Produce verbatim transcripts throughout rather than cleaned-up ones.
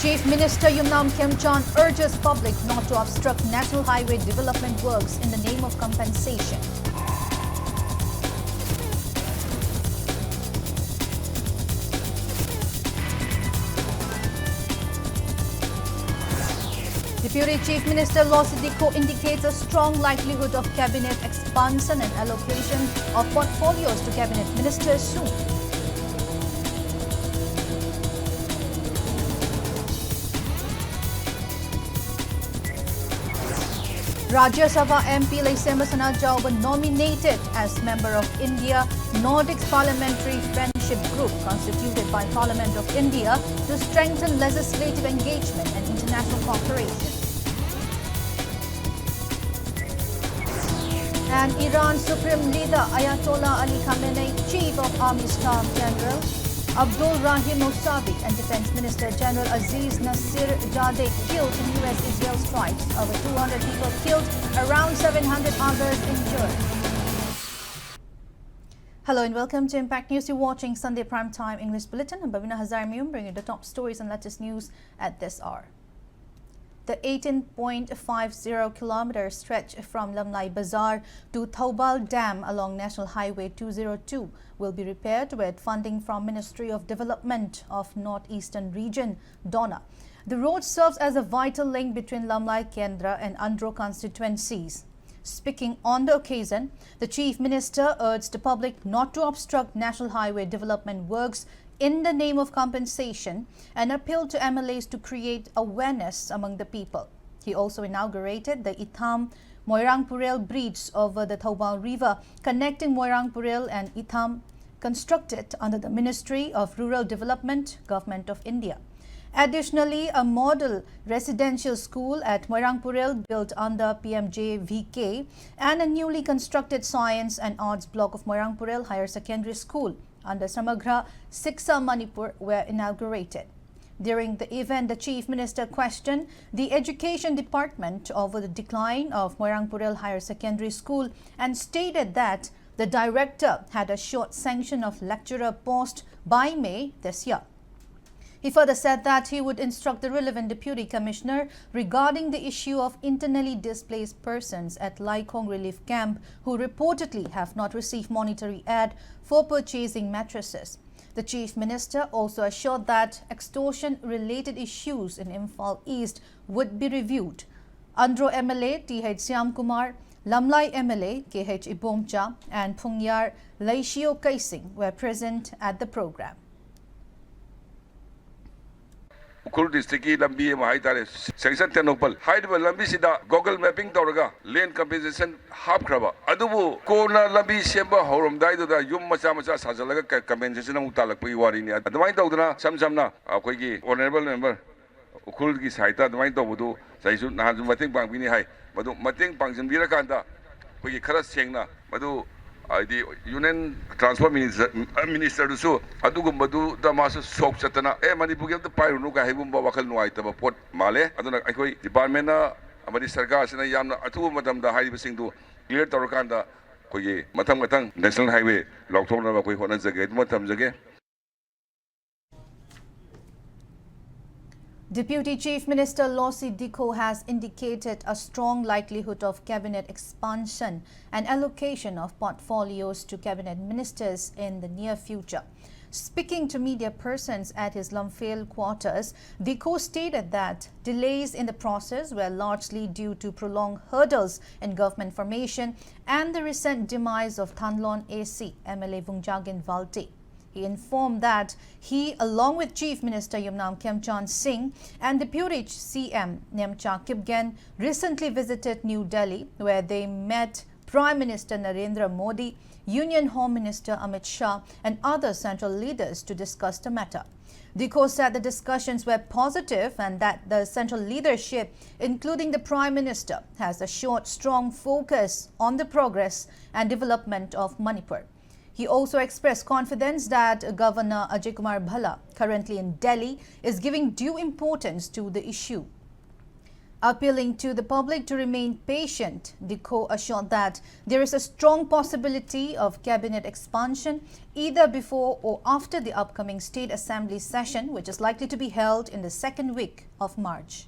Chief Minister Yumnam Khemchand urges public not to obstruct National Highway development works in the name of compensation. Deputy Chief Minister Losii Dikho indicates a strong likelihood of cabinet expansion and allocation of portfolios to cabinet ministers soon. Rajya Sabha M P Leishemba Sanajaoba nominated as member of India Nordics Parliamentary Friendship Group constituted by Parliament of India to strengthen legislative engagement and international cooperation. And Iran Supreme Leader Ayatollah Ali Khamenei, Chief of Army Staff General Abdul Rahim Musavi, and Defense Minister General Aziz Nasir Zadeh killed in U S Israel strikes. Over two hundred people killed, around seven hundred others injured. Hello and welcome to Impact News. You're watching Sunday Prime Time English Bulletin. I'm Babina Hazar Mium, bringing you the top stories and latest news at this hour. The eighteen point five zero kilometer stretch from Lamlai Bazar to Thoubal Dam along National Highway two zero two will be repaired with funding from Ministry of Development of Northeastern Region, DoNER. The road serves as a vital link between Lamlai Kendra and Andro constituencies. Speaking on the occasion, the Chief Minister urged the public not to obstruct National Highway development works in the name of compensation and appealed to M L As to create awareness among the people. He also inaugurated the Itham Moirangpurel bridge over the Thoubal River, connecting Moirangpurel and Itham, constructed under the Ministry of Rural Development, Government of India. Additionally, a model residential school at Moirangpurel, built under P M J V K, and a newly constructed Science and Arts block of Moirangpurel Higher Secondary School under Samagra Shiksha Manipur were inaugurated. During the event, the Chief Minister questioned the Education Department over the decline of Moirangpurel Higher Secondary School and stated that the director had assured sanction of lecturer post by May this year. He further said that he would instruct the relevant Deputy Commissioner regarding the issue of internally displaced persons at Laikhong Relief Camp who reportedly have not received monetary aid for purchasing mattresses. The Chief Minister also assured that extortion-related issues in Imphal East would be reviewed. Andro M L A T H Shyamkumar, Lamlai M L A K H Ibomcha, and Phungyar Leishio Keishing were present at the program. Ukhrul ꯗꯤꯁꯇ꯭ꯔꯤꯛꯀꯤ ꯂꯝꯕꯤ ꯑꯃ ꯍꯥꯏꯇꯥꯔꯦ, sanction Tengnoupal ꯍꯥꯏꯔꯤꯕ ꯂꯝꯕꯤꯁꯤꯗ Google mapping ꯇꯧꯔꯒ ꯂꯦꯟ compensation ꯍꯥꯞꯈ꯭ꯔꯕ ꯑꯗꯨꯕꯨ ꯀꯣꯟꯅ ꯂꯝꯕꯤ ꯁꯦꯝꯕ ꯍꯧꯔꯝꯗꯥꯏꯗꯨꯗ ꯌꯨꯝ ꯃꯆꯥ ꯃꯆꯥ ꯁꯥꯖꯜꯂꯒ ꯀ- ꯀꯝꯄꯦꯟꯁꯦꯁꯟ ꯑꯃꯨꯛ ꯇꯥꯜꯂꯛꯄꯒꯤ ꯋꯥꯔꯤꯅꯤ꯫ ꯑꯗꯨꯃꯥꯏꯅ ꯇꯧꯗꯅ ꯁꯝ ꯁꯝꯅ ꯑꯩꯈꯣꯏꯒꯤ ꯑꯣꯅꯔꯦꯕꯜ ꯃꯦꯝꯕꯔ ꯎꯈ꯭ꯔꯨꯜꯒꯤ ꯁꯥꯏꯠꯇ ꯑꯗꯨꯃꯥꯏꯅ ꯇꯧꯕꯗꯨ ꯆꯍꯤꯁꯨ ꯅꯍꯥꯟꯁꯨ ꯃꯇꯦꯡ ꯄꯥꯡꯕꯤꯅꯤ ꯍꯥꯏ, ꯃꯗꯨ ꯃꯇꯦꯡ ꯄꯥꯡꯁꯤꯟꯕꯤꯔꯀꯥꯟꯗ ꯑꯩꯈꯣꯏꯒꯤ ꯈꯔ ꯁꯦꯡꯅ ꯃꯗꯨ ꯍꯥꯏꯗꯤ ꯌꯨꯅꯤꯌꯟ ꯇ꯭ꯔꯥꯟꯁꯄꯣꯔꯠ ꯃꯤꯅꯤꯁꯇꯔ ꯃꯤꯅꯤꯁꯇꯔꯗꯨꯁꯨ ꯑꯗꯨꯒꯨꯝꯕꯗꯨꯗ ꯃꯥꯁꯨ ꯁꯣꯛ ꯆꯠꯇꯅ ꯑꯦ ꯃꯅꯤꯄꯨꯔꯒꯤ ꯑꯝꯇ ꯄꯥꯏꯔꯨꯅꯨ ꯀꯥꯏ ꯍꯥꯏꯒꯨꯝꯕ ꯋꯥꯈꯜ ꯅꯨꯡꯉꯥꯏꯇꯕ ꯄꯣꯠ ꯃꯥꯜꯂꯦ꯫ ꯑꯗꯨꯅ ꯑꯩꯈꯣꯏ ꯗꯤꯄꯥꯔꯠꯃꯦꯟꯅ ꯑꯃꯗꯤ ꯁꯔꯀꯥꯔꯁꯤꯅ ꯌꯥꯝꯅ ꯑꯊꯨꯕ ꯃꯇꯝꯗ ꯍꯥꯏꯔꯤꯕꯁꯤꯡꯗꯨ ꯀ꯭ꯂꯤꯌꯥꯔ ꯇꯧꯔꯀꯥꯟꯗ ꯑꯩꯈꯣꯏꯒꯤ ꯃꯊꯪ ꯃꯊꯪ ꯅꯦꯁꯅꯦꯜ ꯍꯥꯏꯋꯦ ꯂꯥꯎꯊꯣꯛꯅꯕ ꯑꯩꯈꯣꯏ ꯍꯣꯠꯅꯖꯒꯦ꯫ ꯑꯗꯨꯃ ꯊꯝꯖꯒꯦ꯫ Deputy Chief Minister Lossi Dikho has indicated a strong likelihood of cabinet expansion and allocation of portfolios to cabinet ministers in the near future. Speaking to media persons at his Lamphel quarters, Dikho stated that delays in the process were largely due to prolonged hurdles in government formation and the recent demise of Thanlon A C M L A Vungjagen Valte. He informed that he, along with Chief Minister Yumnam Khemchand Singh and Deputy C M Nemcha Kipgen, recently visited New Delhi, where they met Prime Minister Narendra Modi, Union Home Minister Amit Shah, and other central leaders to discuss the matter. Dikho said the discussions were positive and that the central leadership, including the Prime Minister, has assured strong focus on the progress and development of Manipur. He also expressed confidence that Governor Ajay Kumar Bhalla, currently in Delhi, is giving due importance to the issue. Appealing to the public to remain patient, Dikho assured that there is a strong possibility of cabinet expansion either before or after the upcoming state assembly session, which is likely to be held in the second week of March.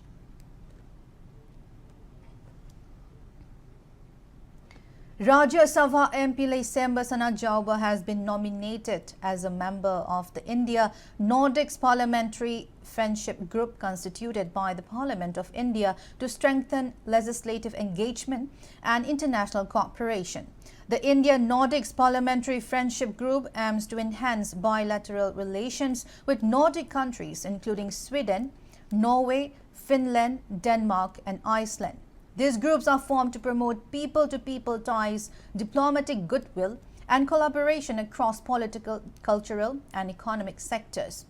Rajya Sabha M P Leishemba Sanajaoba has been nominated as a member of the India Nordics Parliamentary Friendship Group constituted by the Parliament of India to strengthen legislative engagement and international cooperation. The India Nordics Parliamentary Friendship Group aims to enhance bilateral relations with Nordic countries including Sweden, Norway, Finland, Denmark, and Iceland. These groups are formed to promote people to people ties, diplomatic goodwill, and collaboration across political, cultural, and economic sectors.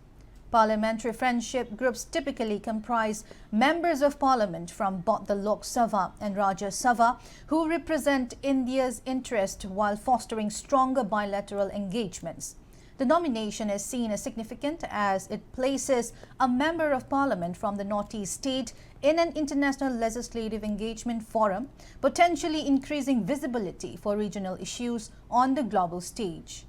Parliamentary friendship groups typically comprise members of parliament from both the Lok Sabha and Rajya Sabha who represent India's interest while fostering stronger bilateral engagements. The nomination is seen as significant as it places a member of parliament from the Northeast state in an international legislative engagement forum, potentially increasing visibility for regional issues on the global stage.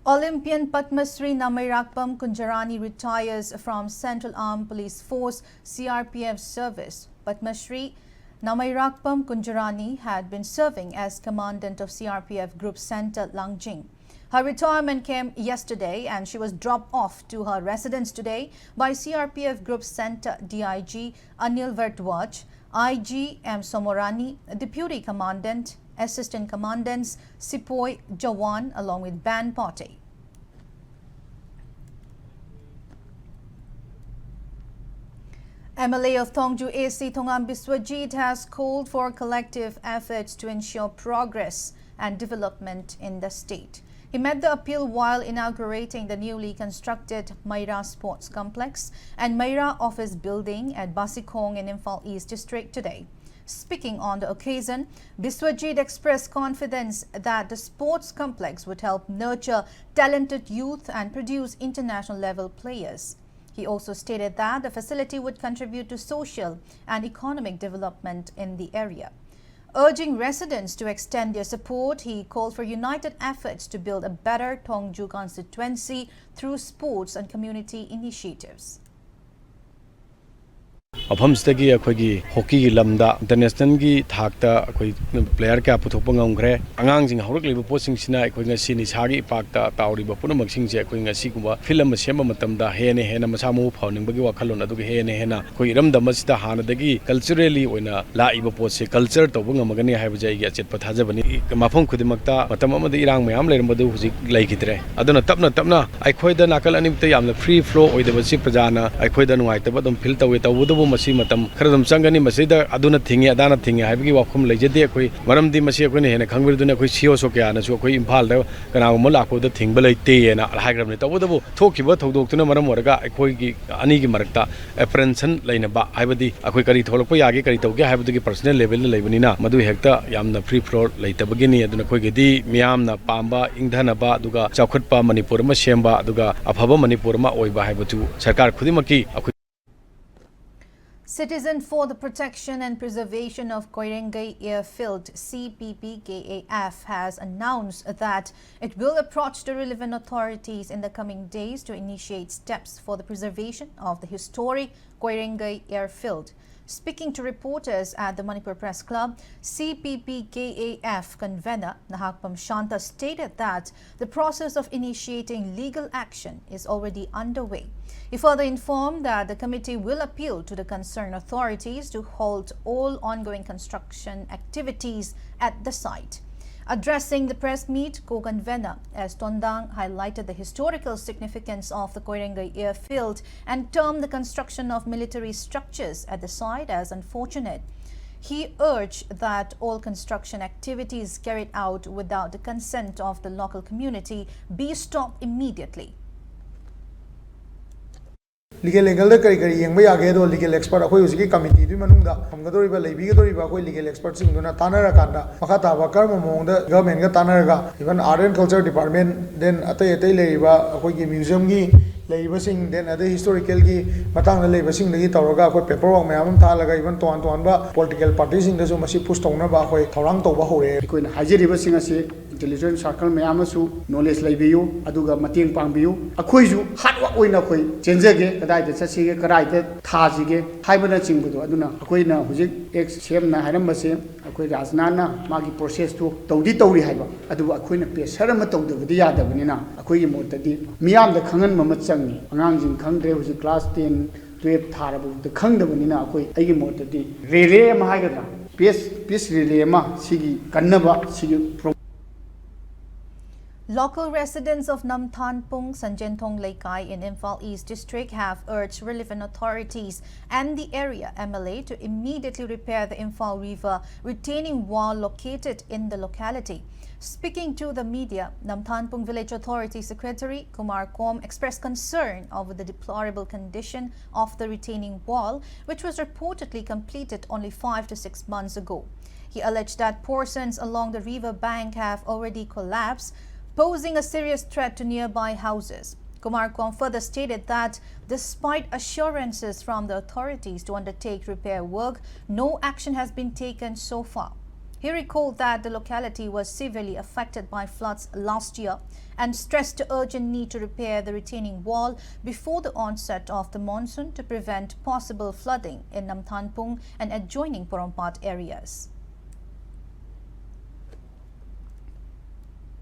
Olympian Padma Shri Namairakpam Kunjarani retires from Central Armed Police Force, C R P F, service. Padma Shri Namairakpam Kunjarani had been serving as commandant of C R P F Group Center, Langjing. Her retirement came yesterday and she was dropped off to her residence today by C R P F Group Center D I G Anil Bhardwaj, I G M Somorani, Deputy Commandant, Assistant Commandants, Sepoy, Jawan, along with band party. M L A of Thongju A C Thongam Biswajit has called for collective efforts to ensure progress and development in the state. He made the appeal while inaugurating the newly constructed Maira Sports Complex and Maira Office Building at Basikhong in Imphal East District today. Speaking on the occasion, Biswajit expressed confidence that the sports complex would help nurture talented youth and produce international level players. He also stated that the facility would contribute to social and economic development in the area. Urging residents to extend their support, he called for united efforts to build a better Thongju constituency through sports and community initiatives. ꯃꯐꯝꯁꯤꯗꯒꯤ ꯑꯩꯈꯣꯏꯒꯤ ꯍꯣꯀꯤꯒꯤ ꯂꯝꯗ ꯏꯟꯇꯔꯅꯦꯁꯅꯦꯜꯒꯤ ꯊꯥꯛꯇ ꯑꯩꯈꯣꯏ player ꯀꯌꯥ ꯄꯨꯊꯣꯛꯄ ꯉꯝꯈ꯭ꯔꯦ꯫ ꯑꯉꯥꯡꯁꯤꯡ ꯍꯧꯔꯛꯂꯤꯕ ꯄꯣꯠꯁꯤꯡꯁꯤꯅ ꯑꯩꯈꯣꯏ ꯉꯁꯤ ꯅꯤꯁꯥꯒꯤ ꯏꯄꯥꯛꯇ ꯇꯥꯎꯔꯤꯕ ꯄꯨꯝꯅꯃꯛꯁꯤꯡꯁꯦ ꯑꯩꯈꯣꯏ ꯉꯁꯤꯒꯨꯝꯕ ꯐꯤꯜ ꯑꯃ ꯁꯦꯝꯕ ꯃꯇꯝꯗ ꯍꯦꯟꯅ ꯍꯦꯟꯅ ꯃꯁꯥ ꯃꯎ ꯐꯍꯟꯅꯤꯡꯕꯒꯤ ꯋꯥꯈꯜꯂꯣꯟ, ꯑꯗꯨꯒ ꯍꯦꯟꯅ ꯍꯦꯟꯅ ꯑꯩꯈꯣꯏ ꯏꯔꯝꯗꯝ ꯑꯁꯤꯗ ꯍꯥꯟꯅꯗꯒꯤ ꯀꯜꯆꯔꯦꯜꯂꯤ ꯑꯣꯏꯅ ꯂꯥꯛꯏꯕ ꯄꯣꯠꯁꯦ ꯀꯜꯆꯔ ꯇꯧꯕ ꯉꯝꯃꯒꯅꯤ ꯍꯥꯏꯕꯁꯦ ꯑꯩꯒꯤ ꯑꯆꯦꯠꯄ ꯊꯥꯖꯕꯅꯤ꯫ ꯃꯐꯝ ꯈꯨꯗꯤꯡꯃꯛꯇ ꯃꯇꯝ ꯑꯃꯗ ꯏꯔꯥꯡ ꯃꯌꯥꯝ ꯂꯩꯔꯝꯕꯗꯨ ꯍꯧꯖꯤꯛ ꯂꯩꯈꯤꯗ꯭ꯔꯦ꯫ ꯑꯗꯨꯅ ꯇꯞꯅ ꯇꯞꯅ ꯑꯩꯈꯣꯏꯗ ꯅꯥꯀꯜ ꯑꯅꯤꯃꯛꯇ ꯌꯥꯝꯅ ꯐ꯭ꯔꯤ ꯐ꯭ꯂꯣ ꯑꯣꯏꯗꯕꯁꯤ ꯄ꯭ꯔꯖꯥꯅ ꯑꯩꯈꯣꯏꯗ ꯅꯨꯡꯉꯥꯏꯇꯕ ꯑꯗꯨꯝ ꯐꯤꯜ ꯇꯧꯏ꯫ ꯇꯧꯕꯇꯕꯨ ꯃꯁꯤ ꯃꯇꯝ ꯈꯔ ꯑꯗꯨꯝ ꯆꯪꯒꯅꯤ꯫ ꯃꯁꯤꯗ ꯑꯗꯨꯅ ꯊꯤꯡꯉꯤ, ꯑꯗꯥꯅ ꯊꯤꯡꯉꯤ ꯍꯥꯏꯕꯒꯤ ꯋꯥꯐꯝ ꯂꯩꯖꯗꯦ꯫ ꯑꯩꯈꯣꯏ ꯃꯔꯝꯗꯤ ꯃꯁꯤ ꯑꯩꯈꯣꯏꯅ ꯍꯦꯟꯅ ꯈꯪꯕꯤꯔꯗꯨꯅ ꯑꯩꯈꯣꯏ ꯁꯤ ꯑꯣ ꯁꯣ ꯀꯌꯥꯅꯁꯨ ꯑꯩꯈꯣꯏ ꯏꯝꯐꯥꯜꯗ ꯀꯅꯥꯒꯨꯝꯕ ꯂꯥꯛꯄꯗ ꯊꯤꯡꯕ ꯂꯩꯇꯦꯅ ꯍꯥꯏꯈ꯭ꯔꯕꯅꯤ꯫ ꯇꯧꯕꯇꯕꯨ ꯊꯣꯛꯈꯤꯕ ꯊꯧꯗꯣꯛꯇꯨꯅ ꯃꯔꯝ ꯑꯣꯏꯔꯒ ꯑꯩꯈꯣꯏꯒꯤ ꯑꯅꯤꯒꯤ ꯃꯔꯛꯇ ꯑꯦꯄ꯭ꯔꯦꯟꯁꯟ ꯂꯩꯅꯕ, ꯍꯥꯏꯕꯗꯤ ꯑꯩꯈꯣꯏ ꯀꯔꯤ ꯊꯣꯛꯂꯛꯄ ꯌꯥꯒꯦ, ꯀꯔꯤ ꯇꯧꯒꯦ ꯍꯥꯏꯕꯗꯨꯒꯤ ꯄꯔꯁꯅꯦꯜ ꯂꯦꯚꯦꯜꯗ ꯂꯩꯕꯅꯤꯅ ꯃꯗꯨ ꯍꯦꯛꯇ ꯌꯥꯝꯅ ꯐ꯭ꯔꯤ ꯐ꯭ꯂꯣ ꯂꯩꯇꯕꯒꯤꯅꯤ꯫ ꯑꯗꯨꯅ ꯑꯩꯈꯣꯏꯒꯤꯗꯤ ꯃꯤꯌꯥꯝꯅ ꯄꯥꯝꯕ, ꯏꯪꯊꯅꯕ, ꯑꯗꯨꯒ ꯆꯥꯎꯈꯠꯄ ꯃꯅꯤꯄꯨꯔ ꯑꯃ ꯁꯦꯝꯕ, ꯑꯗꯨꯒ ꯑꯐꯕ ꯃꯅꯤꯄꯨꯔ ꯑꯃ ꯑꯣꯏꯕ ꯍꯥꯏꯕꯗꯨ ꯁꯔꯀꯥꯔ ꯈꯨꯗꯤꯡꯃꯛꯀꯤ ꯑꯩꯈꯣꯏ Citizen for the Protection and Preservation of Koirengei Airfield, C P P K A F, has announced that it will approach the relevant authorities in the coming days to initiate steps for the preservation of the historic Koirengei Airfield. Speaking to reporters at the Manipur Press Club, C P P K A F convener Nahakpam Shanta stated that the process of initiating legal action is already underway. He further informed that the committee will appeal to the concerned authorities to halt all ongoing construction activities at the site. Addressing the press meet, co-convener S Tondang highlighted the historical significance of the Koirengei airfield and termed the construction of military structures at the site as unfortunate. He urged that all construction activities carried out without the consent of the local community be stopped immediately. Legal ꯑꯦꯡꯒꯜꯗ ꯀꯔꯤ ꯀꯔꯤ ꯌꯦꯡꯕ ꯌꯥꯒꯦ ꯑꯗꯣ legal expert ꯑꯩꯈꯣꯏ ꯍꯧꯖꯤꯛꯀꯤ ꯀꯃꯤꯇꯤꯗꯨꯒꯤ ꯃꯅꯨꯡꯗ ꯊꯝꯒꯗꯧꯔꯤꯕ, ꯂꯩꯕꯤꯒꯗꯧꯔꯤꯕ ꯑꯩꯈꯣꯏ ꯂꯤꯒꯦꯜ ꯑꯦꯛꯁꯄꯔꯠꯁꯤꯡꯗꯨꯅ ꯇꯥꯟꯅꯔꯀꯥꯟꯗ ꯃꯈꯥ ꯇꯥꯕ ꯀꯔꯝꯕ ꯃꯑꯣꯡꯗ ꯒꯚꯔꯟꯃꯦꯟꯒ ꯇꯥꯟꯅꯔꯒ, even art and culture department, then ꯑꯇꯩ ꯑꯇꯩ ꯂꯩꯔꯤꯕ ꯑꯩꯈꯣꯏꯒꯤ ꯃ꯭ꯌꯨꯖꯤꯌꯝꯒꯤ ꯂꯩꯔꯤꯕꯁꯤꯡ, then ꯑꯗꯩ ꯍꯤꯁꯇꯣꯔꯤꯀꯦꯜꯒꯤ ꯃꯇꯥꯡꯗ ꯂꯩꯕꯁꯤꯡꯗꯒꯤ ꯇꯧꯔꯒ ꯑꯩꯈꯣꯏ ꯄꯦꯄꯔ ꯋꯥꯔꯛ ꯃꯌꯥꯝ ꯑꯃ ꯊꯥꯍꯜꯂꯒ, even ꯇꯣꯉꯥꯟ ꯇꯣꯉꯥꯟꯕ ꯄꯣꯂꯤꯇꯤꯀꯦꯜ ꯄꯥꯔꯇꯤꯁꯤꯡꯗꯁꯨ ꯃꯁꯤ ꯄꯨꯁ ꯇꯧꯅꯕ ꯑꯩꯈꯣꯏ ꯊꯧꯔꯥꯡ ꯇꯧꯕ ꯍꯧꯔꯦ꯫ ꯑꯩꯈꯣꯏꯅ ꯍꯥꯏꯖꯔꯤꯕꯁꯤꯡ ꯑꯁꯤ ꯏꯟꯇꯦꯂꯦꯛꯆꯨꯋꯦꯜ ꯁꯥꯔꯀꯜ ꯃꯌꯥꯝ ꯑꯃꯁꯨ ꯅꯣꯂꯦꯖ ꯂꯩꯕꯤꯌꯨ, ꯑꯗꯨꯒ ꯃꯇꯦꯡ ꯄꯥꯡꯕꯤꯌꯨ꯫ ꯑꯩꯈꯣꯏꯁꯨ ꯍꯥꯔꯗ ꯋꯥꯔꯛ ꯑꯣꯏꯅ ꯑꯩꯈꯣꯏ ꯆꯦꯟꯖꯒꯦ, ꯀꯗꯥꯏꯗ ꯆꯠꯁꯤꯒꯦ, ꯀꯗꯥꯏꯗ ꯊꯥꯁꯤꯒꯦ ꯍꯥꯏꯕꯅꯆꯤꯡꯕꯗꯣ꯫ ꯑꯗꯨꯅ ꯑꯩꯈꯣꯏꯅ ꯍꯧꯖꯤꯛ ꯑꯦꯛꯁ ꯁꯤ ꯑꯦꯝꯅ ꯍꯥꯏꯔꯝꯕꯁꯦ, ꯑꯩꯈꯣꯏ ꯔꯥꯖꯅꯥꯅ ꯃꯥꯒꯤ ꯄ꯭ꯔꯣꯁꯦꯁꯇꯨ ꯇꯧꯗꯤ ꯇꯧꯔꯤ ꯍꯥꯏꯕ, ꯑꯗꯨꯕꯨ ꯑꯩꯈꯣꯏꯅ ꯄ꯭ꯔꯦꯁꯔ ꯑꯃ ꯇꯧꯗꯕꯗꯤ ꯌꯥꯗꯕꯅꯤꯅ, ꯑꯩꯈꯣꯏꯒꯤ ꯃꯣꯠꯇꯗꯤ ꯃꯤꯌꯥꯝꯗ ꯈꯪꯍꯟꯕ ꯑꯃ ꯆꯪꯉꯤ꯫ ꯑꯉꯥꯡꯁꯤꯡ ꯈꯪꯗ꯭ꯔꯦ, ꯍꯧꯖꯤꯛ ꯀ꯭ꯂꯥꯁ ꯇꯦꯟ, ꯇꯨꯌꯦꯜꯞ ꯊꯥꯔꯕꯐꯥꯎꯗ ꯈꯪꯗꯕꯅꯤꯅ, ꯑꯩꯈꯣꯏ, ꯑꯩꯒꯤ ꯃꯣꯠꯇꯗꯤ ꯔꯤꯂꯦ ꯑꯃ ꯍꯥꯏꯒꯗ꯭ꯔꯥ, ꯄꯤꯁ, ꯄꯤꯁ ꯔꯤꯂꯦ ꯑꯃ ꯁꯤꯒꯤ ꯀꯟꯅꯕ ꯁꯤꯒꯤ pro- Local residents of Namthanpung, Sanjenthong Leikai in Imphal East District have urged relevant authorities and the area M L A to immediately repair the Imphal River retaining wall located in the locality. Speaking to the media, Namthanpung Village Authority Secretary Kumar Kom expressed concern over the deplorable condition of the retaining wall, which was reportedly completed only five to six months ago. He alleged that portions along the river bank have already collapsed, posing a serious threat to nearby houses. Kumar Kom further stated that despite assurances from the authorities to undertake repair work, no action has been taken so far. He recalled that the locality was severely affected by floods last year and stressed the urgent need to repair the retaining wall before the onset of the monsoon to prevent possible flooding in Namthanpung and adjoining Porompat areas.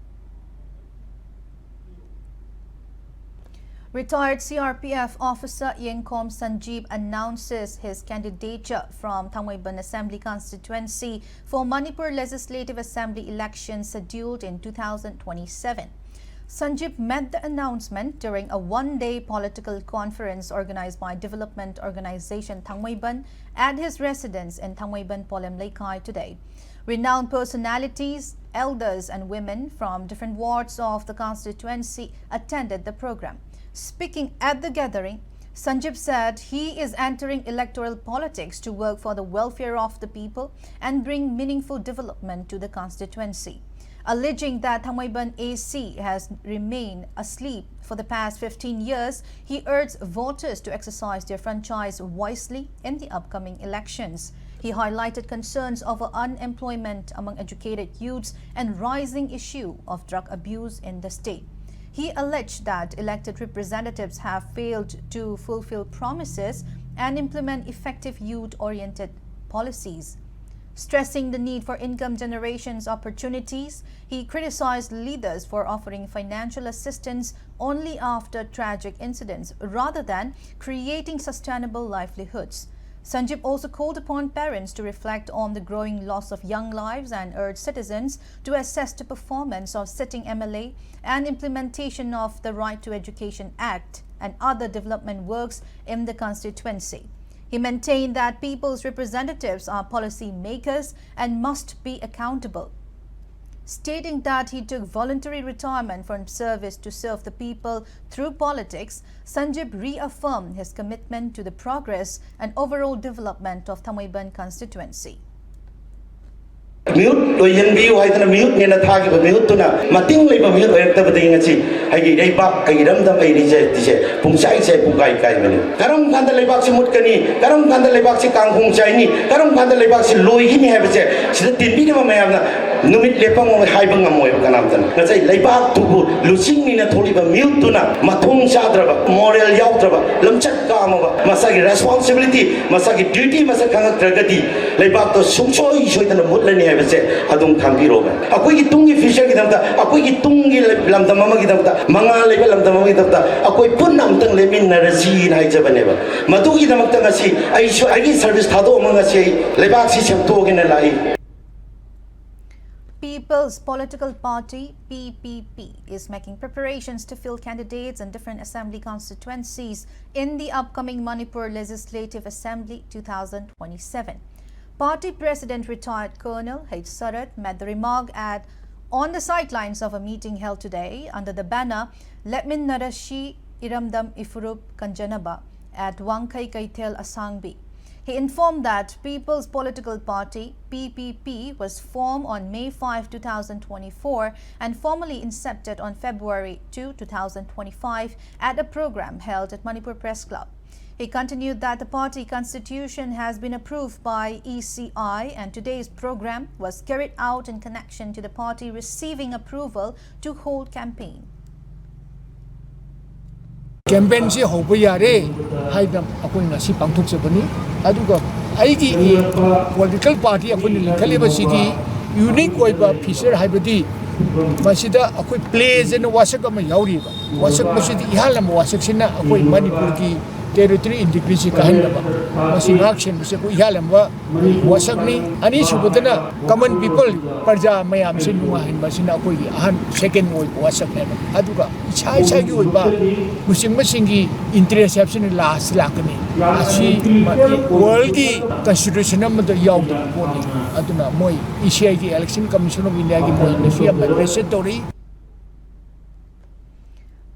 Retired C R P F officer Yengkom Sanjeev announces his candidature from Thangmeiban Assembly Constituency for Manipur Legislative Assembly election scheduled in two thousand twenty-seven. Sanjeev made the announcement during a one-day political conference organized by Development Organization Thangmeiban at his residence in Thangmeiban Polem Leikai today. Renowned personalities, elders and women from different wards of the constituency attended the program. Speaking at the gathering, Sanjib said he is entering electoral politics to work for the welfare of the people and bring meaningful development to the constituency. Alleging that Thangmeiban A C has remained asleep for the past fifteen years, he urged voters to exercise their franchise wisely in the upcoming elections. He highlighted concerns over unemployment among educated youths and rising issue of drug abuse in the state. He alleged that elected representatives have failed to fulfill promises and implement effective youth-oriented policies. Stressing the need for income generation's opportunities, he criticized leaders for offering financial assistance only after tragic incidents rather than creating sustainable livelihoods. Sanjib also called upon parents to reflect on the growing loss of young lives and urged citizens to assess the performance of sitting M L A and implementation of the Right to Education Act and other development works in the constituency. He maintained that people's representatives are policy makers and must be accountable. Stating that he took voluntary retirement from service to serve the people through politics, Sanjib reaffirmed his commitment to the progress and overall development of Thangmeiban constituency. ꯃꯤꯍꯨꯠ ꯑꯣꯏꯍꯟꯕꯤꯌꯨ ꯍꯥꯏꯗꯅ ꯃꯤꯍꯨꯠꯅꯦꯅ ꯊꯥꯈꯤꯕ ꯃꯤꯍꯨꯠꯇꯨꯅ ꯃꯇꯤꯡ ꯂꯩꯕ ꯃꯤꯍꯨꯠ ꯑꯣꯏꯔꯛꯇꯕꯗꯒꯤ ꯉꯁꯤ ꯑꯩꯒꯤ ꯂꯩꯕꯥꯛ, ꯑꯩꯒꯤ ꯏꯔꯝꯗꯝ, ꯑꯩ ꯂꯩꯖꯗꯤꯁꯦ ꯄꯨꯡꯆꯥꯏ ꯆꯥꯏ, ꯄꯨꯡꯀꯥꯏ ꯀꯥꯏꯕꯅꯤ꯫ ꯀꯔꯝ ꯀꯥꯟꯗ ꯂꯩꯕꯥꯛꯁꯤ ꯃꯨꯠꯀꯅꯤ, ꯀꯔꯝ ꯀꯥꯟꯗ ꯂꯩꯕꯥꯛꯁꯤ ꯀꯥꯡꯈꯣꯡ ꯆꯥꯏꯅꯤ, ꯀꯔꯝ ꯀꯥꯟꯗ ꯂꯩꯕꯥꯛꯁꯤ ꯂꯣꯏꯒꯅꯤ ꯍꯥꯏꯕꯁꯦ ꯁꯤꯗ ꯇꯤꯟꯕꯤꯔꯤꯕ ꯃꯌꯥꯝꯅ ꯅꯨꯃꯤꯠ ꯂꯦꯞꯄ ꯉꯝꯃꯣꯏ, ꯍꯥꯏꯕ ꯉꯝꯃꯣꯏꯕ ꯀꯅꯥꯝꯇꯅ꯫ ꯉꯁꯥꯏ ꯂꯩꯕꯥꯛꯇꯨꯕꯨ ꯂꯨꯆꯤꯡꯅꯤꯅ ꯊꯣꯛꯂꯤꯕ ꯃꯤꯍꯨꯠꯇꯨꯅ ꯃꯊꯣꯡ ꯆꯥꯗ꯭ꯔꯕ, ꯃꯣꯔꯦꯜ ꯌꯥꯎꯗ꯭ꯔꯕ, ꯂꯝꯆꯠ ꯀꯥꯝꯃꯕ, ꯃꯁꯥꯒꯤ ꯔꯦꯁꯄꯣꯟꯁꯤꯕꯤꯂꯤꯇꯤ, ꯃꯁꯥꯒꯤ ꯗ꯭ꯌꯨꯇꯤ ꯃꯁꯛ ꯈꯪꯉꯛꯇ꯭ꯔꯒꯗꯤ ꯂꯩꯕꯥꯛꯇꯣ ꯁꯨꯡꯁꯣꯏ ꯁꯣꯏꯗꯅ ꯃꯨꯠꯂꯅꯤ ꯍꯥꯏꯕꯁꯦ ꯑꯗꯨꯝ ꯈꯪꯕꯤꯔꯣ꯫ ꯑꯩꯈꯣꯏꯒꯤ ꯇꯨꯡꯒꯤ ꯐ꯭ꯌꯨꯆꯔꯒꯤꯗꯃꯛꯇ, ꯑꯩꯈꯣꯏꯒꯤ ꯇꯨꯡꯒꯤ ꯂꯝꯗꯝ ꯑꯃꯒꯤꯗꯃꯛꯇ, ꯃꯉꯥꯜ ꯂꯩꯕ ꯂꯝꯗꯝ ꯑꯃꯒꯤꯗꯃꯛꯇ ꯑꯩꯈꯣꯏ ꯄꯨꯟꯅ ꯑꯃꯨꯛꯇꯪ ꯂꯦꯞꯃꯤꯟꯅꯔꯁꯤꯅ ꯍꯥꯏꯖꯕꯅꯦꯕ꯫ ꯃꯗꯨꯒꯤꯗꯃꯛꯇ ꯉꯁꯤ ꯑꯩꯁꯨ ꯑꯩꯒꯤ ꯁꯔꯚꯤꯁ ꯊꯥꯗꯣꯛꯑꯝꯃ ꯉꯁꯤ ꯑꯩ ꯂꯩꯕꯥꯛꯁꯤ ꯁꯦꯝꯗꯣꯛꯑꯒꯦꯅ ꯂꯥꯛꯏ꯫ People's Political Party, P P P, is making preparations to field candidates in different assembly constituencies in the upcoming Manipur Legislative Assembly two thousand twenty-seven. Party President retired Colonel H Sarat made the remark at on the sidelines of a meeting held today under the banner Lepmin Narashi Iramdam Ifurup Kanjanaba at Wangkhei Keithel Asangbi. He informed that People's Political Party, P P P, was formed on May five, two thousand twenty-four, and formally incepted on February two, two thousand twenty-five, at a program held at Manipur Press Club. He continued that the party constitution has been approved by E C I, and today's program was carried out in connection to the party receiving approval to hold campaign. ꯀꯦꯝꯄꯦꯟꯁꯤ ꯍꯧꯕ ꯌꯥꯔꯦ ꯍꯥꯏꯅ ꯑꯩꯈꯣꯏ ꯉꯁꯤ ꯄꯥꯡꯊꯣꯛꯆꯕꯅꯤ꯫ ꯑꯗꯨꯒ ꯑꯩꯒꯤ political party ꯑꯩꯈꯣꯏꯅ ꯂꯤꯡꯈꯠꯂꯤꯕꯁꯤꯒꯤ unique ꯑꯣꯏꯕ feature ꯍꯥꯏꯕꯗꯤ ꯃꯁꯤꯗ ꯑꯩꯈꯣꯏ ꯄ꯭ꯂꯦꯖ ꯑꯅ ꯋꯥꯁꯛ ꯑꯃ ꯌꯥꯎꯔꯤꯕ꯫ ꯋꯥꯁꯛ ꯃꯁꯤꯗꯤ ꯏꯍꯥꯟ ꯍꯥꯟꯕ ꯋꯥꯁꯛꯁꯤꯅ ꯑꯩꯈꯣꯏ ꯃꯅꯤꯄꯨꯔꯒꯤ ꯇꯦꯔꯤꯇꯣꯔꯤ ꯏꯟꯇꯤꯒ꯭ꯔꯤꯇꯤ ꯀꯥꯏꯍꯟꯗꯕ, ꯃꯁꯤ ꯉꯥꯛ ꯁꯦꯟꯕꯁꯦ ꯑꯩꯈꯣꯏ ꯏꯍꯥꯟ ꯍꯥꯟꯕ ꯋꯥꯁꯛꯅꯤ꯫ ꯑꯅꯤꯁꯨꯕꯗꯅ ꯀꯃꯟ ꯄꯤꯄꯜ, ꯄ꯭ꯔꯖꯥ ꯃꯌꯥꯝꯁꯦ ꯅꯨꯡꯉꯥꯏꯍꯟꯕꯁꯤꯅ ꯑꯩꯈꯣꯏꯒꯤ ꯑꯍꯥꯟ ꯁꯦꯀꯦꯟ ꯑꯣꯏꯕ ꯋꯥꯁꯛꯅꯦꯕ꯫ ꯑꯗꯨꯒ ꯏꯁꯥ ꯏꯁꯥꯒꯤ ꯑꯣꯏꯕ ꯂꯨꯆꯤꯡꯕꯁꯤꯡꯒꯤ ꯏꯟꯇꯔꯦꯁ ꯍꯥꯏꯕꯁꯤꯅ ꯂꯥꯁ ꯂꯥꯛꯀꯅꯤ꯫ ꯑꯁꯤ ꯋꯥꯔꯜꯒꯤ ꯀꯟꯁꯇꯤꯇ꯭ꯌꯨꯁꯟ ꯑꯃꯗ ꯌꯥꯎꯗꯕ ꯄꯣꯠꯅꯤ꯫ ꯑꯗꯨꯅ ꯃꯣꯏ ꯏ ꯁꯤ ꯑꯥꯏꯒꯤ, ꯏꯂꯦꯛꯁꯟ ꯀꯃꯤꯁꯟ ꯑꯣꯐ ꯏꯟꯗꯤꯌꯥꯒꯤ ꯃꯣꯏꯅꯁꯨ ꯌꯥꯝ ꯑꯦꯄ꯭ꯔꯤꯁꯤꯌꯦꯠ ꯇꯧꯔꯤ꯫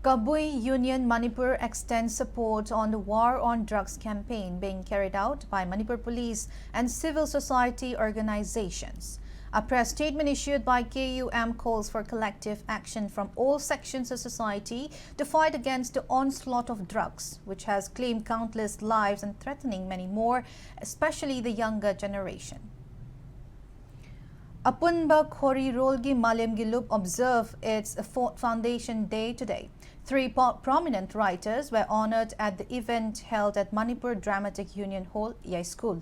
Kabui Union Manipur extends support on the War on Drugs campaign being carried out by Manipur Police and civil society organizations. A press statement issued by K U M calls for collective action from all sections of society to fight against the onslaught of drugs, which has claimed countless lives and threatening many more, especially the younger generation. Apunba Khorirolgi Malemgi Lup observed its fo-, foundation day today. Three po-, prominent writers were honored at the event held at Manipur Dramatic Union Hall, Yaskul.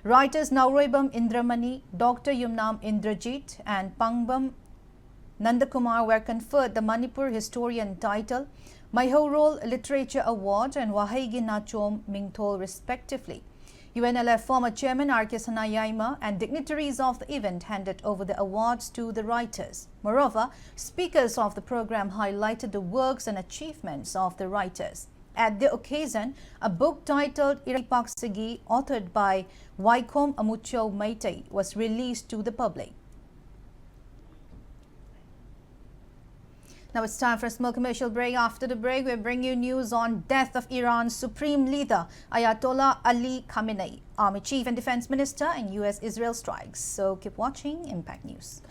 Writers Naoroibam Indramani, Doctor Yumnam Indrajit, and Pangbam Nandakumar were conferred the Manipur Historian title, Maihaurol Literature Award, and Waheigi Nachom Mingthol, respectively. U N L F former chairman R K Sanayaima and dignitaries of the event handed over the awards to the writers. Moreover, speakers of the program highlighted the works and achievements of the writers. At the occasion, a book titled Irapak Sigi, authored by Waikhom Amucho Meitei, was released to the public. Now it's time for a small commercial break. After the break, we'll bring you news on death of Iran's supreme leader, Ayatollah Ali Khamenei, army chief and defense minister, and U S Israel strikes. So keep watching Impact News.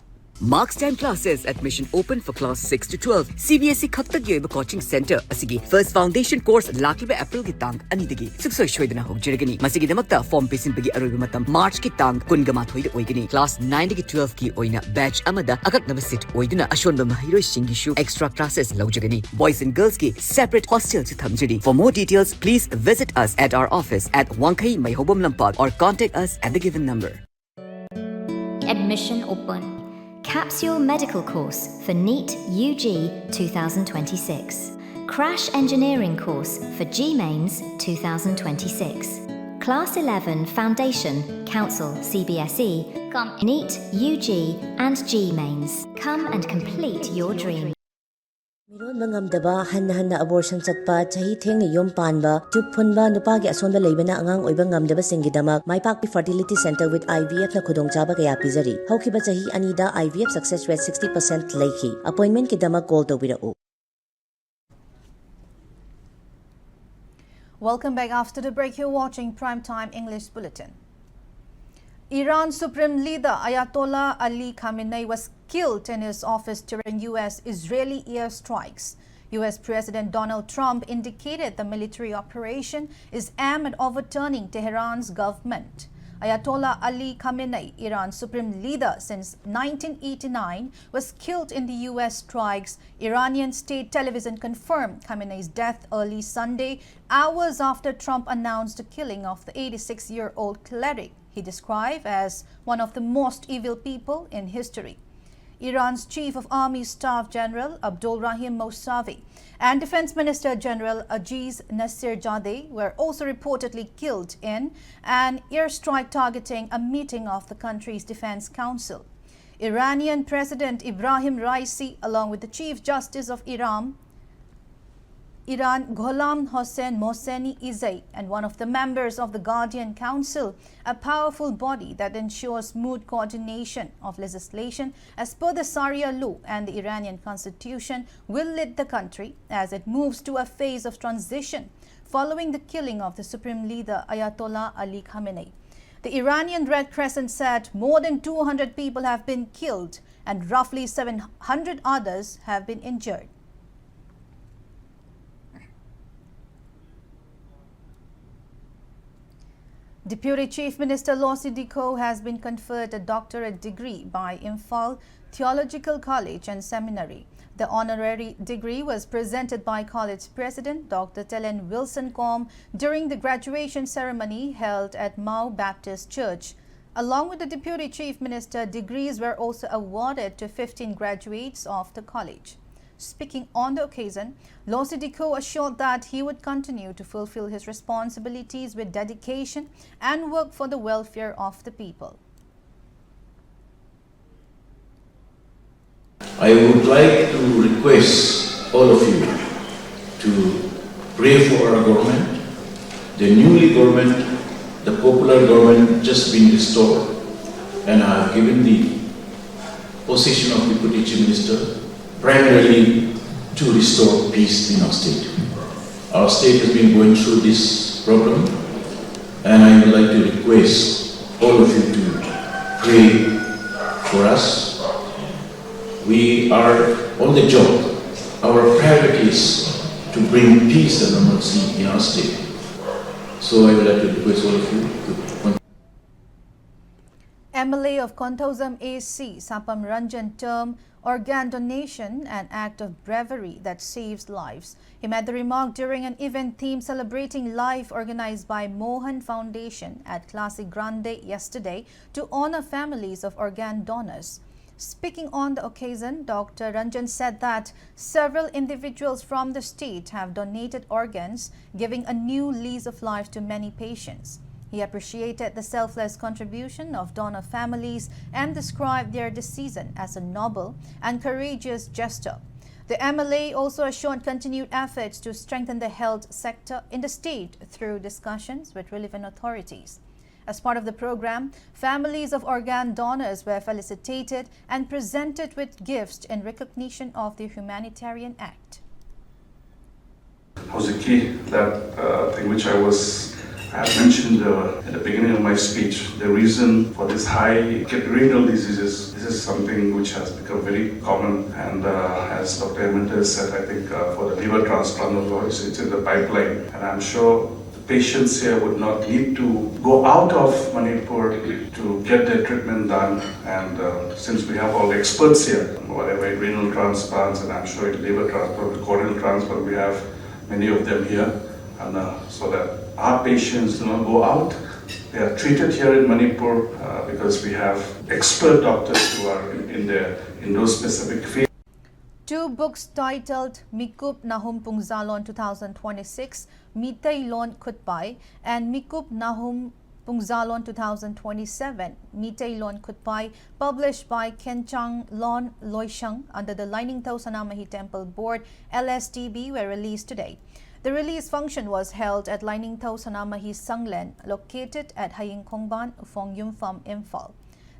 Marks ten classes, admission open for class six to twelve. C B S E ꯈꯛꯇꯒꯤ ꯑꯣꯏꯕ coaching center ꯑꯁꯤꯒꯤ first foundation course ꯂꯥꯛꯂꯤꯕ April ꯒꯤ ꯇꯥꯡ ꯑꯅꯤꯗꯒꯤ ꯁꯨꯡꯁꯣꯏ ꯁꯣꯏꯗꯅ ꯍꯧꯖꯔꯒꯅꯤ꯫ ꯃꯁꯤꯒꯤꯗꯃꯛꯇ form ꯄꯤꯁꯤꯟꯕꯒꯤ ꯑꯔꯣꯏꯕ ꯃꯇꯝ March ꯀꯤ ꯇꯥꯡ ꯀꯨꯟꯒ ꯃꯥꯊꯣꯏꯗ ꯑꯣꯏꯒꯅꯤ꯫ Class nine ꯗꯒꯤ twelve ꯀꯤ ꯑꯣꯏꯅ batch ꯑꯃꯗ ꯑꯀꯛꯅꯕ seat ꯑꯣꯏꯗꯨꯅ ꯑꯁꯣꯟꯕ ꯃꯍꯩꯔꯣꯏꯁꯤꯡꯒꯤꯁꯨ extra classes ꯂꯧꯖꯒꯅꯤ꯫ Boys and girls ꯀꯤ separate hostel ꯁꯨ ꯊꯝꯖꯔꯤ꯫ For more details, please visit us at our office at ꯋꯥꯡꯈꯩ ꯃꯩꯍꯧꯕꯝ ꯂꯝꯄꯥꯛ or contact us at the given number. Admission open. Capsule medical course for NEET U G two thousand twenty-six. Crash engineering course for G Mains two thousand twenty-six. Class eleven Foundation, Council, C B S E, cum NEET U G and G Mains. Come and complete your dream. ꯃꯤꯔꯣꯟꯕ ꯉꯝꯗꯕ, ꯍꯟꯅ ꯍꯟꯅ abortion ꯆꯠꯄ, ꯆꯍꯤ ꯊꯦꯡꯅ ꯌꯨꯝ ꯄꯥꯟꯕ, ꯇ꯭ꯌꯨꯕ ꯐꯨꯟꯕ, ꯅꯨꯄꯥꯒꯤ ꯑꯁꯣꯟꯕ ꯂꯩꯕꯅ ꯑꯉꯥꯡ ꯑꯣꯏꯕ ꯉꯝꯗꯕꯁꯤꯡꯒꯤꯗꯃꯛ ꯃꯥꯏꯄꯥꯛꯄꯤ Fertility Center with I V F ꯅ ꯈꯨꯗꯣꯡꯆꯥꯕ ꯀꯌꯥ ꯄꯤꯖꯔꯤ꯫ ꯍꯧꯈꯤꯕ ꯆꯍꯤ ꯑꯅꯤꯗ I V F success rate sixty percent ꯂꯩꯈꯤ꯫ Appointment ꯀꯤꯗꯃꯛ call ꯇꯧꯕꯤꯔꯛꯎ꯫ Welcome back. After the break, you're watching Prime Time English Bulletin. Iran Supreme Leader Ayatollah Ali Khamenei was killed in his office during U S Israeli airstrikes. U S President Donald Trump indicated the military operation is aimed at overturning Tehran's government. Ayatollah Ali Khamenei, Iran's supreme leader since nineteen eighty-nine, was killed in the U S strikes. Iranian state television confirmed Khamenei's death early Sunday, hours after Trump announced the killing of the eighty-six-year-old cleric he described as one of the most evil people in history. Iran's Chief of Army Staff General Abdul Rahim Mousavi and Defense Minister General Aziz Nasirjadeh were also reportedly killed in an airstrike targeting a meeting of the country's Defense Council. Iranian President Ibrahim Raisi, along with the Chief Justice of Iran, Iran Gholam Hossein Mohseni Izei, and one of the members of the Guardian Council, a powerful body that ensures smooth coordination of legislation as per the Sharia law and the Iranian constitution, will lead the country as it moves to a phase of transition following the killing of the Supreme Leader Ayatollah Ali Khamenei. The Iranian Red Crescent said more than two hundred people have been killed and roughly seven hundred others have been injured. Deputy Chief Minister Lossy Dikho has been conferred a doctorate degree by Imphal Theological College and Seminary. The honorary degree was presented by college president Doctor Telen Wilson Kom during the graduation ceremony held at Mao Baptist Church. Along with the Deputy Chief Minister, degrees were also awarded to fifteen graduates of the college. Speaking on the occasion, Lossy Dikho assured that he would continue to fulfill his responsibilities with dedication and work for the welfare of the people. I would like to request all of you to pray for our government, the newly government, the popular government just been restored, and I have given the position of Deputy Chief Minister primarily to restore peace in our state. Our state has been going through this problem, and I would like to request all of you to pray for us. We are on the job. Our priority is to bring peace and normalcy in our state. So I would like to request all of you to M L A of Konthoujam A C, Sapam Ranjan, term organ donation an act of bravery that saves lives. He made the remark during an event theme celebrating life organized by Mohan Foundation at Clase Grande yesterday to honor families of organ donors. Speaking on the occasion, Doctor Ranjan said that several individuals from the state have donated organs, giving a new lease of life to many patients. He appreciated the selfless contribution of donor families and described their decision as a noble and courageous gesture. The M L A also assured continued efforts to strengthen the health sector in the state through discussions with relevant authorities. As part of the program, families of organ donors were felicitated and presented with gifts in recognition of the humanitarian act. ꯍꯧꯖꯤꯛꯀꯤ that uh, thing which I was I had mentioned uh, at the beginning of my speech, the reason for this high renal diseases, this is something which has become very common, and uh, as Doctor Hemanta has said, I think uh, for the liver transplant also, it's, it's in the pipeline, and I'm sure the patients here would not need to go out of Manipur to get their treatment done. And uh, since we have all the experts here, whatever renal transplants, and I'm sure in liver transplant, corneal transplant, we have many of them here, and uh, so that our patients do not go out. They are treated here in Manipur uh, because we have expert doctors who are in, in their in those specific fields. Two books titled Mikup Nahum Pungzalon two thousand twenty-six, Mitei Lon Khutpai, and Mikup Nahum Pungzalon two thousand twenty-seven, Mitei Lon Khutpai, published by Khenchang Lon Loishang under the Lainingthou Sanamahi Temple Board, L S T B, were released today. The release function was held at Lainingthou Sanamahi Sanglen, located at Haying Khongban, Ufong Yumfam, Imphal.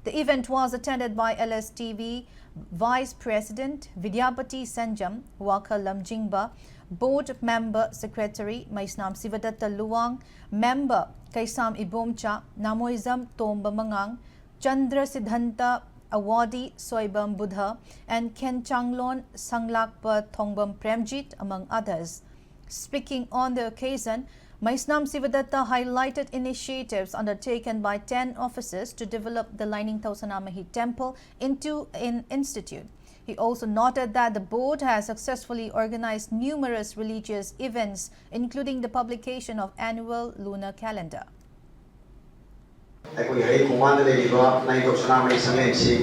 The event was attended by L S T B Vice President Vidyapati Sanjam, Wakha Lamjingba, Board Member Secretary Maisnam Sivadatta Luwang, Member Kaisam Ibomcha, Namoizam Tomba Mangang, Chandra Siddhanta Awadi Soibam Buddha, and Khenchanglon Sanglakpa Thongbam Premjit, among others. Speaking on the occasion, Maisnam Sivadatta highlighted initiatives undertaken by ten officers to develop the Lainingthou Sanamahi Temple into an institute. He also noted that the board has successfully organized numerous religious events, including the publication of annual lunar calendar. ꯑꯩꯈꯣꯏꯒꯤ ꯍꯌꯦꯡ ꯈꯣꯡꯕꯥꯟꯗ ꯂꯩꯔꯤꯕ ꯂꯥꯏꯅꯤꯡꯊꯧ ꯁꯅꯥꯃꯍꯤ ꯁꯪꯂꯦꯟꯁꯤ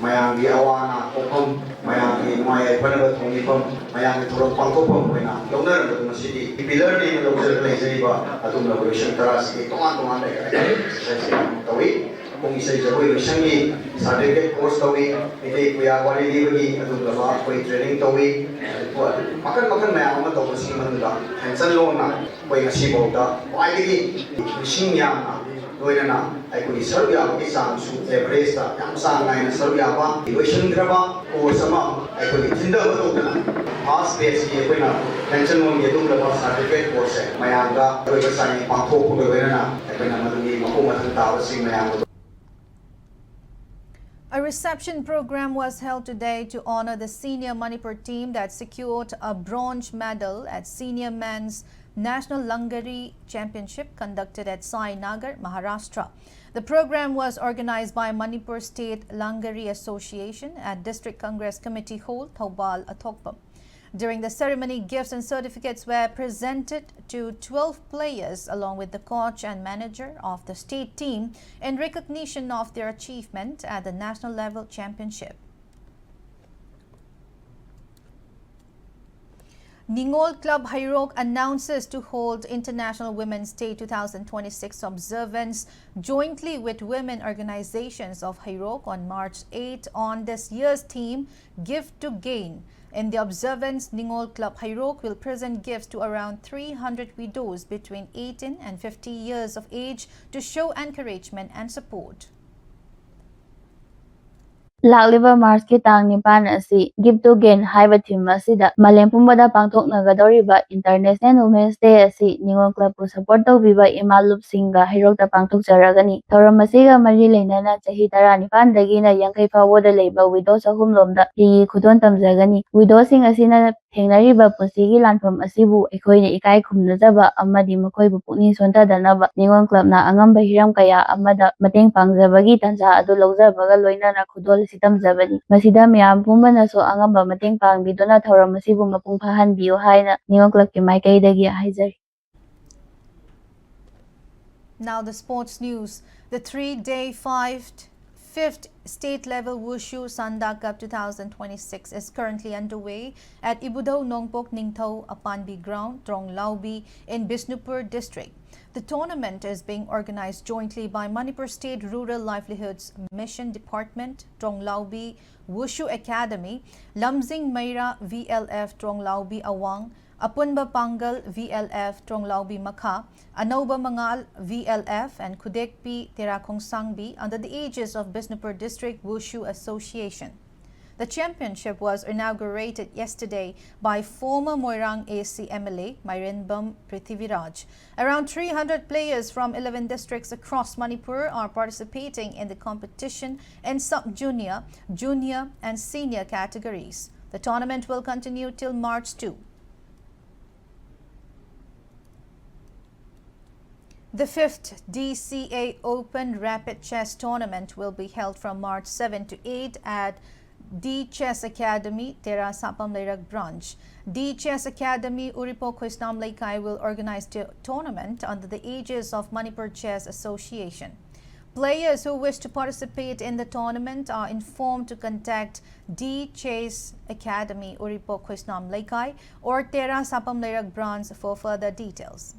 ꯃꯌꯥꯝꯒꯤ ꯑꯋꯥ ꯑꯅꯥ ꯀꯣꯛꯐꯝ, ꯃꯌꯥꯝꯒꯤ ꯅꯨꯡꯉꯥꯏ ꯌꯥꯏꯐꯅꯕ ꯊꯧꯅꯤꯐꯝ, ꯃꯌꯥꯝꯒꯤ ꯊꯧꯔꯝ ꯄꯥꯡꯊꯣꯛꯐꯝ ꯑꯣꯏꯅ ꯂꯧꯅꯔꯝꯕꯗꯨ ꯉꯁꯤꯗꯤ ꯄꯤꯂꯔꯅꯦꯅ ꯂꯧꯖꯔꯒ ꯂꯩꯖꯔꯤꯕ ꯑꯗꯨꯒꯨꯝꯂꯕ ꯂꯣꯏꯁꯪ ꯇꯔꯥꯁꯤꯒꯤ ꯇꯣꯉꯥꯟ ꯇꯣꯉꯥꯟꯕ ꯑꯦꯛꯁꯔꯁꯥꯏꯁ ꯀꯌꯥ ꯑꯃ ꯇꯧꯏ꯫ ꯄꯨꯡ ꯏꯁꯩ ꯖꯒꯣꯏ ꯂꯣꯏꯁꯪꯒꯤ ꯁꯥꯔꯇꯤꯐꯤꯀꯦꯠ ꯀꯣꯔꯁ ꯇꯧꯏ, ꯃꯩꯇꯩ ꯄꯨꯌꯥ ꯋꯥꯔꯤ ꯂꯤꯕꯒꯤ ꯑꯗꯨꯒꯨꯝꯂꯕ ꯑꯩꯈꯣꯏ ꯇ꯭ꯔꯦꯅꯤꯡ ꯇꯧꯏ, ꯑꯗꯨꯒ ꯃꯈꯜ ꯃꯈꯜ ꯃꯌꯥꯝ ꯑꯃ ꯇꯧꯕꯁꯤꯒꯤ ꯃꯅꯨꯡꯗ ꯍꯦꯟꯁꯟ ꯂꯣꯟꯅ ꯑꯩꯈꯣꯏ ꯉꯁꯤꯐꯥꯎꯗ ꯈ꯭ꯋꯥꯏꯗꯒꯤ ꯃꯤꯁꯤꯡ ꯌꯥꯝꯅ ꯂꯣꯏꯅꯅ ꯑꯩꯈꯣꯏꯒꯤ ꯁꯔꯨꯛ ꯌꯥꯕꯒꯤ ꯆꯥꯡꯁꯨ ꯑꯦꯚꯔꯦꯖꯇ ꯌꯥꯝ ꯆꯥꯡ ꯅꯥꯏꯅ ꯁꯔꯨꯛ ꯌꯥꯕ ꯂꯣꯏꯁꯤꯟꯈ꯭ꯔꯕ ꯀꯣꯔꯁ ꯑꯃ ꯑꯩꯈꯣꯏꯒꯤ ꯊꯤꯟꯊꯕ ꯇꯧꯗꯅ ꯐꯥꯔꯁ ꯕꯦꯆꯀꯤ ꯑꯩꯈꯣꯏꯅ ꯍꯦꯟꯁꯟ ꯂꯣꯟꯒꯤ ꯑꯗꯨꯒꯨꯝꯂꯕ ꯁꯥꯔꯇꯤꯐꯤꯀꯦꯠ ꯀꯣꯔꯁꯁꯦ ꯃꯌꯥꯝꯗ ꯑꯔꯣꯏꯕ ꯆꯥꯡꯌꯦꯡ ꯄꯥꯡꯊꯣꯛꯄꯒ ꯂꯣꯏꯅꯅ ꯑꯩꯈꯣꯏꯅ ꯃꯗꯨꯒꯤ ꯃꯈꯣꯡ ꯃꯊꯪ ꯇꯥꯕꯁꯤꯡ ꯃꯌꯥꯝꯗꯨ A reception program was held today to honor the senior Manipur team that secured a bronze medal at Senior Men's National Langari Championship conducted at Sainagar, Maharashtra. The program was organized by Manipur State Langari Association at District Congress Committee Hall, Thoubal, Athokpam. During the ceremony, gifts and certificates were presented to twelve players along with the coach and manager of the state team in recognition of their achievement at the national level championship. Ningol Club Heirok announces to hold International Women's Day two thousand twenty-six observance jointly with women organizations of Heirok on March eighth on this year's theme, Gift to Gain. In the observance, Ningol Club Heirok will present gifts to around three hundred widows between eighteen and fifty years of age to show encouragement and support. ꯂꯥꯛꯂꯤꯕ ꯃꯥꯔꯆꯀꯤ ꯇꯥꯡ ꯅꯤꯄꯥꯟ ꯑꯁꯤ Gift to Gain ꯍꯥꯏꯕ ꯊꯤꯝ ꯑꯁꯤꯗ ꯃꯥꯂꯦꯝ ꯄꯨꯝꯕꯗ ꯄꯥꯡꯊꯣꯛꯅꯒꯗꯧꯔꯤꯕ International Women's Day ꯑꯁꯤ ꯅꯤꯉꯣꯜ ꯀ꯭ꯂꯕꯄꯨ ꯁꯄꯣꯔꯠ ꯇꯧꯕꯤꯕ ꯏꯃꯥ ꯂꯨꯞꯁꯤꯡꯒ ꯍꯩꯔꯣꯛꯇ ꯄꯥꯡꯊꯣꯛꯆꯔꯒꯅꯤ꯫ ꯊꯧꯔꯝ ꯑꯁꯤꯒ ꯃꯔꯤ ꯂꯩꯅꯅ ꯆꯍꯤ ꯇꯔꯥꯅꯤꯄꯥꯟꯗꯒꯤꯅ ꯌꯥꯡꯈꯩ ꯐꯥꯎꯕꯗ ꯂꯩꯕ ꯋꯤꯗꯣꯁ ꯑꯍꯨꯝꯂꯣꯝꯗ ꯐꯤꯒꯤ ꯈꯨꯗꯣꯜ ꯇꯝꯖꯒꯅꯤ꯫ ꯋꯤꯗꯣꯁꯤꯡ ꯑꯁꯤꯅ ꯊꯦꯡꯅꯔꯤꯕ ꯄꯨꯟꯁꯤꯒꯤ ꯂꯥꯟꯐꯝ ꯑꯁꯤꯕꯨ ꯑꯩꯈꯣꯏꯅ ꯏꯀꯥꯏ ꯈꯨꯝꯅꯖꯕ ꯑꯃꯗꯤ ꯃꯈꯣꯏꯕꯨ ꯄꯨꯛꯅꯤꯡ ꯁꯣꯟꯊꯗꯅꯕ ꯅꯤꯉꯣꯜ ꯀ꯭ꯂꯕꯅ ꯑꯉꯝꯕ ꯍꯤꯔꯝ ꯀꯌꯥ ꯑꯃꯗ ꯃꯇꯦꯡ ꯄꯥꯡꯖꯕꯒꯤ ꯇꯥꯟꯖꯥ ꯑꯗꯨ ꯂꯧꯖꯕꯒ ꯂꯣꯏꯅꯅ ꯈꯨꯗꯣꯜ ꯑꯁꯤ ꯇꯝꯖꯕꯅꯤ꯫ ꯃꯁꯤꯗ ꯃꯌꯥꯝ ꯄꯨꯝꯕꯅꯁꯨ ꯑꯉꯝꯕ ꯃꯇꯦꯡ ꯄꯥꯡꯕꯤꯗꯨꯅ ꯊꯧꯔꯝ ꯑꯁꯤꯕꯨ ꯃꯄꯨꯡ ꯐꯥꯍꯟꯕꯤꯌꯨ ꯍꯥꯏꯅ ꯅꯤꯉꯣꯜ ꯀ꯭ꯂꯕꯀꯤ ꯃꯥꯏꯀꯩꯗꯒꯤ ꯍꯥꯏꯖꯔꯤ꯫ Now the sports news. The three-day five fifth State Level Wushu Sanda Cup two thousand twenty-six is currently underway at Ibudhou Nongpok Ningthou Apanbi Ground, Tronglaubi in Bishnupur District. The tournament is being organized jointly by Manipur State Rural Livelihoods Mission Department, Tronglaubi Wushu Academy, Lamjing Meira V L F Tronglaubi Awang, Apunba Pangal V L F Tronglaubi Makha, Anouba Mangal V L F and Khudekpi Tera Khongsangbi under the aegis of Bishnupur District Wushu Association. The championship was inaugurated yesterday by former Moirang A C M L A Mairenbam Prithviraj. Around three hundred players from eleven districts across Manipur are participating in the competition in sub-junior, junior and senior categories. The tournament will continue till March two. The fifth D C A Open Rapid Chess Tournament will be held from March seven to eight at D Chess Academy, Tera Sapam Leirak Branch. D Chess Academy, Uripo Khuisnam Leikai will organize the tournament under the aegis of Manipur Chess Association. Players who wish to participate in the tournament are informed to contact D Chess Academy, Uripo Khuisnam Leikai or Tera Sapam Leirak Branch for further details.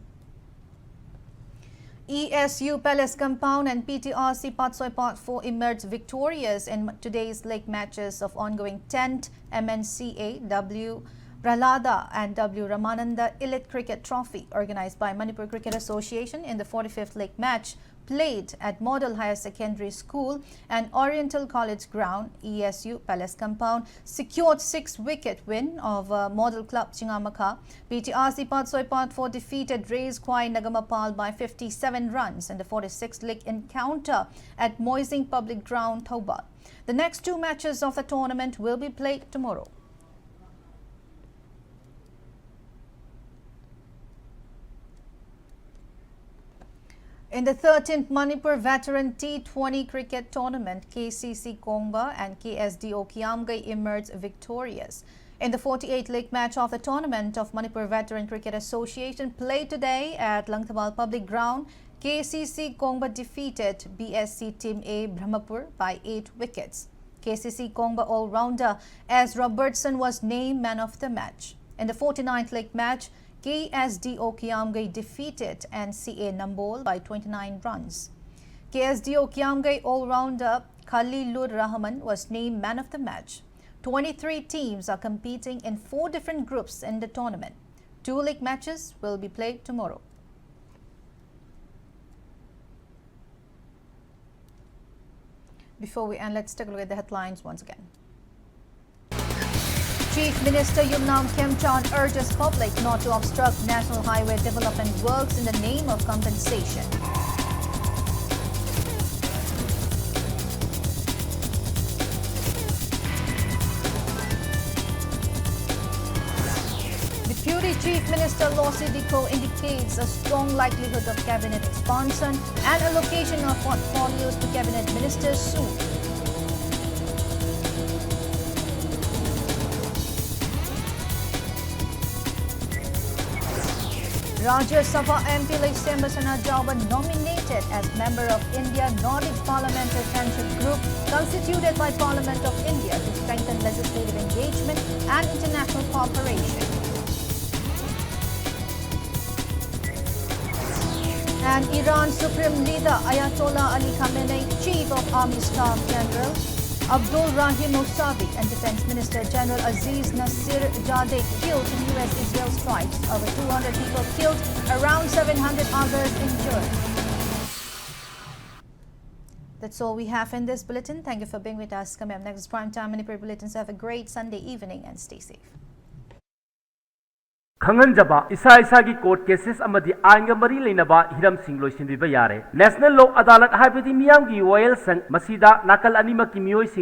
E S U Palace Compound and P T R C Patsoi Part four emerged victorious in today's league matches of ongoing tenth M N C A W Prahlada and W Ramananda Elite Cricket Trophy, organized by Manipur Cricket Association. In the forty-fifth league match played at Model Higher Secondary School and Oriental College Ground, E S U Palace Compound secured six-wicket win over Model Club Chingamakha. P T R C Patsoi Part four defeated Race Khwai Nagamapal by fifty-seven runs in the forty-sixth league encounter at Moising Public Ground, Thoubal. The next two matches of the tournament will be played tomorrow. In the thirteenth Manipur Veteran T twenty Cricket Tournament, K C C Kongba and K S D O Kiamgay emerged victorious. In the forty-eighth league match of the tournament of Manipur Veteran Cricket Association played today at Langthabal Public Ground, K C C Kongba defeated B S C Team A Brahmapur by eight wickets. K C C Kongba all-rounder S Robertson was named man of the match. In the forty-ninth leg match, K S D O Kiamgay defeated N C A Nambol by twenty-nine runs. K S D O Kiamgay all-rounder Khalilur Rahman was named man of the match. Twenty-three teams are competing in four different groups in the tournament. Two league matches will be played tomorrow. Before we end, let's take a look at the headlines once again. Chief Minister Yumnam Khemchand urges public not to obstruct National Highway development works in the name of compensation. Deputy Chief Minister Losii Dikho indicates a strong likelihood of cabinet expansion and allocation of portfolios to cabinet ministers soon. Rajya Sabha M P Leishemba Sanajaoba nominated as member of India Nordic Parliamentary Friendship Group constituted by Parliament of India to strengthen legislative engagement and international cooperation. And Iran Supreme Leader Ayatollah Ali Khamenei, Chief of Army Staff General Abdul Rahim Musavi and Defense Minister General Aziz Nasir Zadeh killed in U S Israel strikes. Over two hundred people killed, around seven hundred others injured. That's all we have in this bulletin. Thank you for being with us. Coming up next is Prime Time Manipuri Bulletin. So have a great Sunday evening and stay safe. ꯈꯪꯍꯟꯖꯕ, ꯏꯁꯥ ꯏꯁꯥꯒꯤ court cases ꯑꯃꯗꯤ ꯑꯥꯏꯟꯒ ꯃꯔꯤ ꯂꯩꯅꯕ ꯍꯤꯔꯝꯁꯤꯡ ꯂꯣꯏꯁꯤꯟꯕꯤꯕ ꯌꯥꯔꯦ꯫ National ꯂꯣꯛ ꯑꯗꯥꯂꯠ ꯍꯥꯏꯕꯗꯤ ꯃꯤꯌꯥꯝꯒꯤ ꯋꯥꯌꯦꯜꯁꯪ꯫ ꯃꯁꯤꯗ ꯅꯥꯀꯜ ꯑꯅꯤꯃꯛꯀꯤ ꯃꯤꯑꯣꯏꯁꯤꯡ